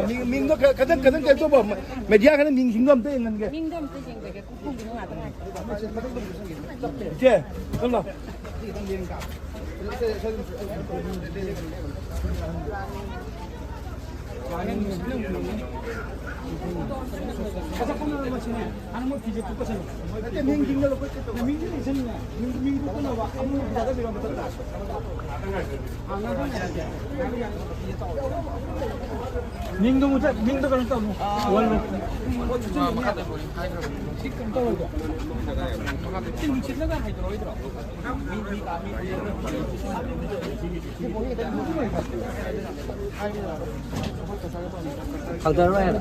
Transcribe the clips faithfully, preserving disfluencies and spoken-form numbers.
ꯃꯤꯡ, ꯃꯤꯡꯗꯣ ꯈ-, ꯈꯇꯪ, ꯈꯇꯪ ꯀꯩꯅꯣ ꯇꯧꯕ, ꯃꯦꯗꯤꯌꯥ ꯈꯔ ꯃꯤꯡꯁꯤꯡꯗꯣ ꯑꯝꯇ ꯌꯦꯡꯍꯟꯒꯦ꯫ ꯃꯤꯡꯗꯣ ꯑꯝꯇ ꯌꯦꯡꯖꯒꯦ꯫ ꯏꯆꯦ, ꯊꯝꯂꯣ꯫ ꯃꯤꯡꯗꯣ ꯃꯨꯊꯠ-, ꯃꯤꯡꯗꯣ ꯀꯩꯅꯣ ꯇꯧꯅꯨ꯫ ꯋꯥꯜꯂꯣ꯫ ꯁꯤ ꯀꯩꯅꯣ ꯇꯧꯔꯣꯏꯗ꯭ꯔꯣ? ꯁꯤ ꯅꯨꯡꯁꯤꯠꯅꯒ ꯍꯥꯏꯗꯣꯔꯛꯑꯣꯏꯗ꯭ꯔꯣ? ꯍꯧꯗꯔꯣꯏ ꯍꯥꯏꯕ꯫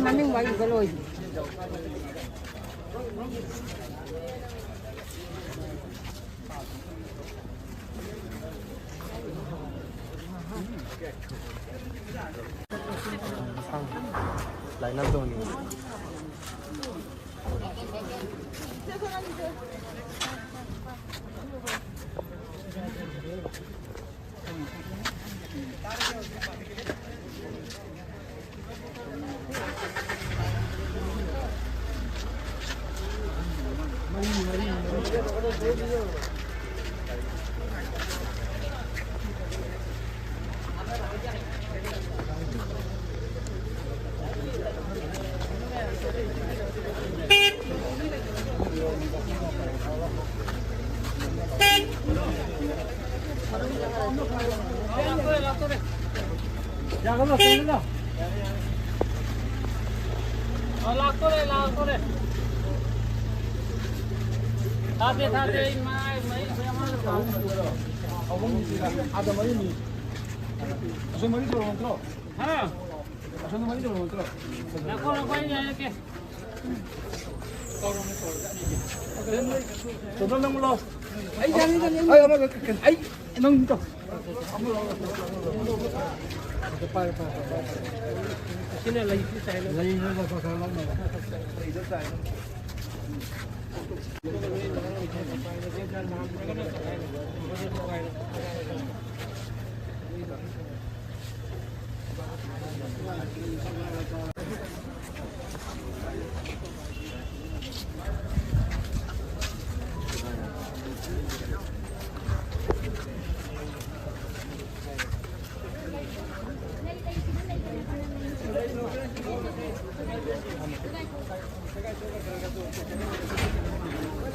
ꯃꯃꯤꯡ ꯋꯥꯔꯤꯗ ꯂꯣꯏ꯫ ꯂꯥꯏꯅꯕꯗꯣ ꯍꯪꯅꯤꯡꯉꯤ꯫ ꯂꯥꯛꯇꯣꯔꯦ, ꯂꯥꯛꯇꯣꯔꯦ꯫ ꯊꯥꯗꯦ, ꯊꯥꯗꯦ, ꯑꯩ ꯃꯥꯏ, ꯃꯩ, ꯃꯩ ꯑꯃ ꯑꯍꯨꯝ, ꯑꯥꯗ ꯃꯔꯤꯅꯤ꯫ ꯑꯁꯣꯝ ꯃꯔꯤ ꯇꯧꯔꯣ ꯅꯠꯇ꯭ꯔꯣ? ꯍꯥ? ꯑꯁꯣꯝꯗ ꯃꯔꯤ ꯇꯧꯔꯣ ꯅꯠꯇ꯭ꯔꯣ? ꯉꯥꯏꯈꯣ, ꯉꯥꯏꯈꯣ, ꯑꯩ ꯉꯥꯏꯔꯛꯀꯦ꯫ ꯇꯣꯇꯜ ꯅꯪ ꯂꯥꯎ꯫ ꯑꯩ ꯌꯥꯅꯤ, ꯌꯥꯅꯤ꯫ ꯑꯩ ꯑꯃꯒ ꯑꯩ ꯅꯪ ꯇꯧ꯫ ꯄꯥꯏꯔꯣ, ꯄꯥꯏꯔꯣ, ꯄꯥꯏꯔꯣ꯫ ꯁꯤꯅ ꯂꯩꯁꯤ ꯆꯥꯏꯅ꯫ ꯂꯩꯗꯣ ꯈꯔ ꯈꯔ ꯂꯧꯅꯕ꯫ ꯂꯩꯗꯣ ꯆꯥꯏꯅ꯫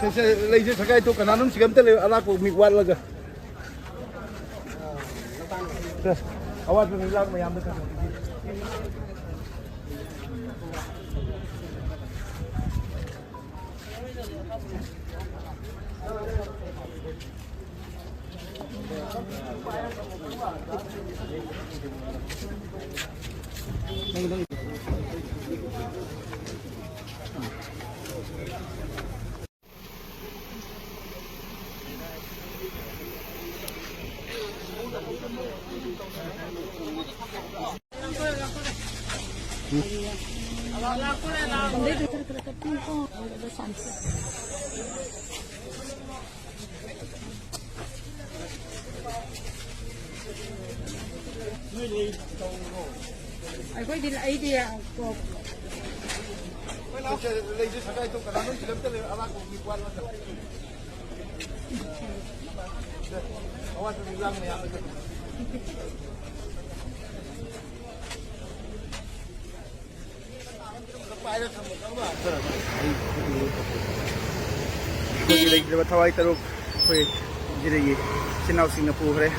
ꯁꯦ, ꯁꯦ, ꯂꯩꯁꯦ ꯁꯒꯥꯏ ꯇꯣꯛ, ꯀꯅꯥꯅꯣꯝ ꯁꯤꯒ ꯑꯝꯇ ꯂꯩꯌꯨ, ꯑꯔꯥꯛꯄ ꯃꯤ ꯋꯥꯠꯂꯒ꯫ ꯁꯦ, ꯑꯋꯥꯠꯄ ꯃꯤ ꯂꯥꯛ ꯃꯌꯥꯝꯗ ꯈꯔ ꯈꯔ ꯄꯤꯕꯤꯌꯨ꯫ ꯑꯩꯈꯣꯏꯗꯤ ꯑꯩꯗꯤ ꯀꯣ- ꯂꯩꯁꯦ ꯁꯒꯥꯏ ꯇꯧ ꯀꯅꯥꯅꯣꯝ ꯊꯤꯜꯂꯝꯗ ꯂꯩ ꯑꯔꯥꯛꯄ ꯃꯤ ꯋꯥꯠꯂꯣ ꯇꯧ꯫ ꯑꯋꯥꯠꯄ ꯃꯤ ꯂꯥꯡ ꯃꯌꯥꯝ ꯑꯗꯨ꯫ ꯑꯩꯈꯣꯏꯒꯤ ꯂꯩꯇ꯭ꯔꯕ ꯊꯋꯥꯏ ꯇꯔꯨꯛ ꯑꯩꯈꯣꯏ ꯏꯟꯖꯤꯔꯒꯤ ꯏꯆꯤꯟ ꯏꯅꯥꯎꯁꯤꯡꯅ ꯄꯨꯈ꯭ꯔꯦ꯫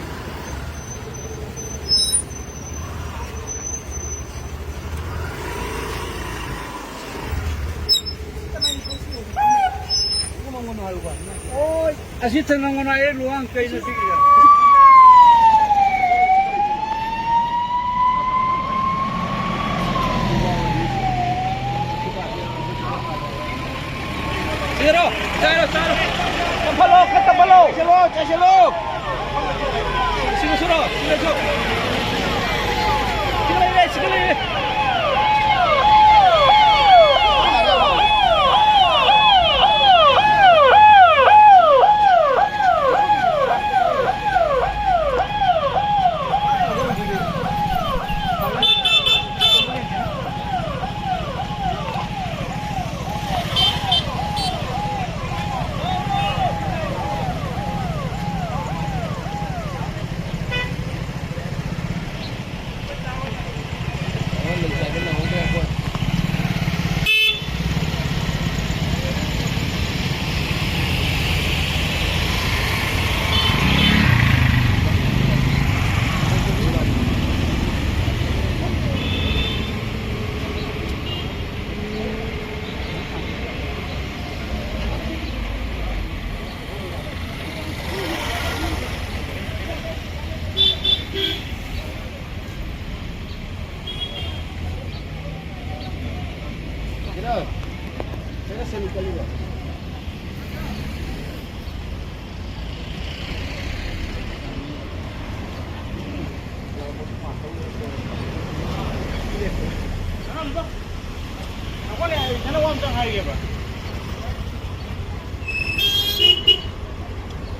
ꯑꯁꯤ ꯊꯅꯪꯉꯣꯅ ꯑꯩ ꯂꯨꯋꯥꯡ ꯀꯩꯅ ꯄꯤꯛꯏ꯫ ꯆꯥꯔꯣ, ꯆꯥꯔꯣ, ꯆꯥꯔꯣ꯫ ꯆꯠꯐꯜꯂꯣ, ꯈꯔ ꯆꯠꯐꯜꯂꯣ꯫ ꯆꯠꯁꯤꯜꯂꯣ, ꯆꯠꯁꯤꯜꯂꯣ꯫ ꯁꯤꯒ ꯁꯨꯔꯣ, ꯁꯤꯒ ꯁꯨ꯫ ꯁꯤꯒ ꯂꯩꯔꯦ, ꯁꯤꯒ ꯂꯩꯔꯦ꯫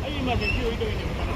ꯑꯩ ꯏꯃꯥꯔꯖꯦꯟꯁꯤ ꯑꯣꯏꯗꯧꯔꯤꯅꯦꯕ ꯀꯩꯅꯣ꯫